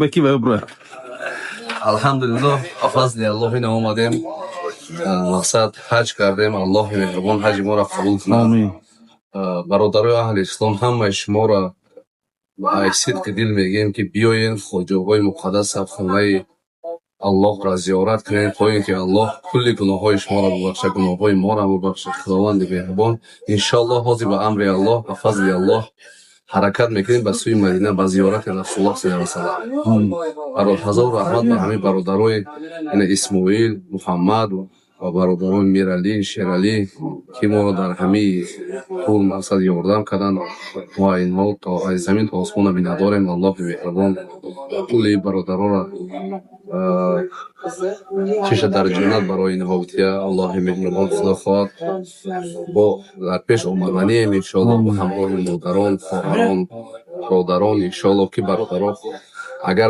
Ба ки ва бро. Алҳамдулиллоҳ, ба фазли Аллоҳ ина омадем. Мақсад ҳаҷ кардем. Аллоҳи меҳрубон ҳаҷи моро қабул кунад. Омин. Бародарои аҳли ислом, ҳамаи шуморо ба сидқи дил мегӯем, ки биёен, хоҷаҳои муқаддас, хонаи Аллоҳро зиёрат кунем, то ин ки Аллоҳ кулли гуноҳҳои шуморо бубахшад, гуноҳҳои моро бубахшад Худованди меҳрубон. Иншоаллоҳ, ҳозир ба амри Аллоҳ, ба фазли Аллоҳ ҳаракат мекунем ба сӯи Мадина, ба зиёрати Расулуллоҳ саллаллоҳу алайҳи васаллам. Ҳазор раҳмат ба ҳамаи бародарои ина Исмоил, Муҳаммад ва бародарои Миралӣ, Шералӣ, ки моро дар ҳамаи тӯл мақсад ёрдам карданд. Мо инҳо то аз замин то осмона миннатдорем. Аллоҳи меҳрубон кулли бародаронро чиша дар ҷаннат барои инҳо бутия Аллоҳи меҳрубон. Худо хоҳад, бо дар пеш омаданием, иншоаллоҳ, бо ҳамроҳи модарон, хоҳарон, бародарон, иншоаллоҳ, ки бародарон агар